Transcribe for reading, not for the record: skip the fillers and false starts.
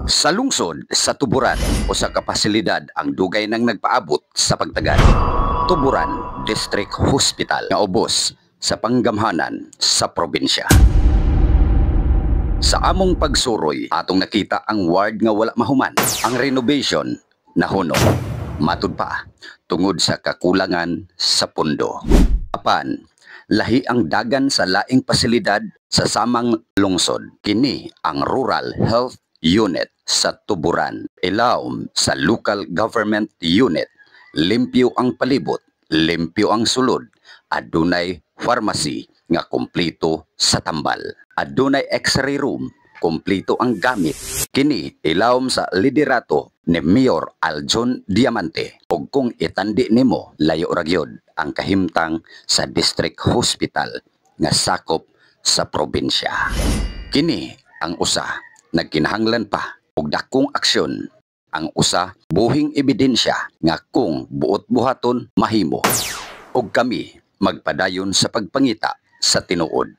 Sa lungsod sa Tuburan, usa ka pasilidad ang dugay nang nagpaabot sa pagtagal. Tuburan District Hospital nga ubos sa panggamhanan sa probinsya. Sa among pagsuroy, atong nakita ang ward nga wala mahuman. Ang renovation nahunong. Matud pa, tungod sa kakulangan sa pondo. Apan, lahi ang dagan sa laing pasilidad sa samang lungsod. Kini ang Rural Health Unit sa Tuburan. Ilawom sa Local Government Unit. Limpyo ang palibot, limpyo ang sulod. Adunay pharmacy nga kompleto sa tambal. Adunay x-ray room, kompleto ang gamit. Kini ilawom sa liderato ni Mayor Aljon Diamante. Ug kung itandi nimo, layo ra gyud ang kahimtang sa District Hospital nga sakop sa probinsya. Kini ang usa nagkinahanglan pa og dakong aksyon, ang usa buhing ebidensya nga kung buot buhaton, mahimo. Ug kami magpadayon sa pagpangita sa tinuod.